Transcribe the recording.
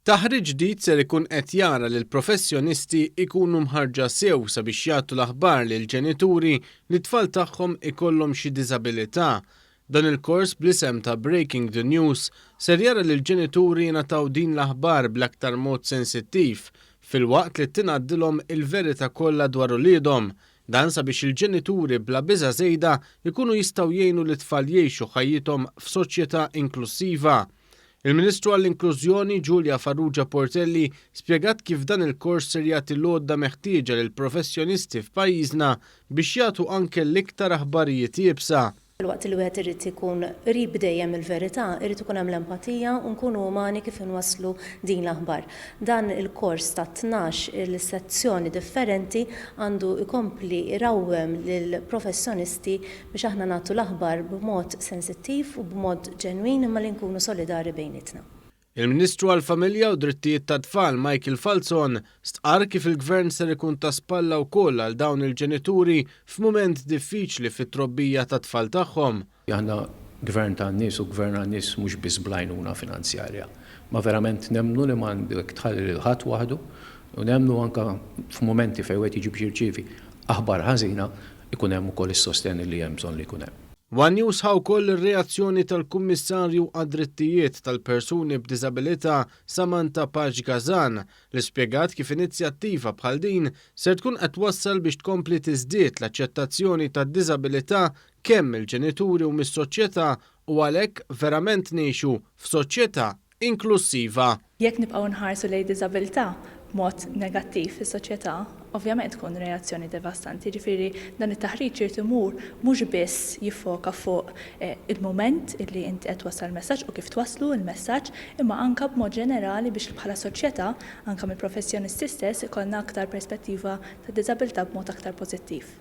Taħriġ ġdid ser ikun qed jara li l-professjonisti ikunu mħarrġa sew sabiex jagħtu l-aħbar lill-ġenituri li t-tfal tagħhom ikollhom xi diżabilità. Dan il-kors bl-isem ta' Breaking the News ser jara li l-ġenituri jingħataw din l-aħbar bl-aktar mod sensittiv filwaqt li tingħaddilhom il-verità kollha dwar uliedhom. Dan sabiex il-ġenituri bla biża' żejda jkunu jistgħu jgħinu lit-tfal jgħixu ħajjithom f'soċjetà inklussiva. Il-Ministru għall-Inklużjoni Julia Farrugia Portelli spjegat kif dan il-kors ser jagħti l-għodda meħtieġa lill-professjonisti f'pajjiżna biex jagħtu anke l-iktar aħbarijiet iebsa. Filwaqt li wieħed irid ikun qrib dejjem il-verità, irid ikun hemm l-empatija u nkunu umani kif inwasslu din l-aħbar. Dan il-kors ta' 12 il sezzjoni differenti għandu jkompli jrawwem lill-professjonisti biex aħna nagħtu l-aħbar b'mod sensittiv u b'mod ġenwin imma li nkunu solidari bejnietna. Il-Ministru għall-Familja u Drittijiet tat-Tfal Michael Falzon stqarr kif il-Gvern ser ikun ta' spalla wkoll għal dawn il-ġenituri f'mument diffiċli fit-trobbija tat-tfal tagħhom. Aħna gvern tan-nies u gvern għan-nies mhux biss bl-għajnuna finanzjarja, ma verament nemmnu li m'għandek tħalli lil ħadd waħdu u nemmnu anke f'mumenti fejn wieħed jiġi biex jirċievi aħbar ħażina ikun hemm ukoll is-sostenn li hemm bżonn li jkun hemm. One News ħa wkoll ir-reazzjoni tal-Kummissarju għad-Drittijiet tal-Persuni b'Diżabilità Samantha Pace Gazan li spjegat kif inizjattiva bħal din ser tkun qed twassal biex tkompli tiżdied l-aċċettazzjoni tad-diżabilità kemm mill-ġenituri u mis-soċjetà u għalhekk verament ngħixu f'soċjetà inklussiva. Jekk nibqgħu nħarsu lejn diżabilità b'mod negattiv fis-soċjetà, ovvjament tkun reazzjoni devastanti. Ġifieri dan it-taħriġ irid imur mhux biss jiffoka fuq il-mument illi inti qed twassal il-messaġġ u kif twasslu l-messaġġ, imma anke b'mod ġenerali biex bħala soċjetà, anke mill-professjonisti stess, ikollna aktar perspettiva tad-diżabilità b'mod aktar pożittiv.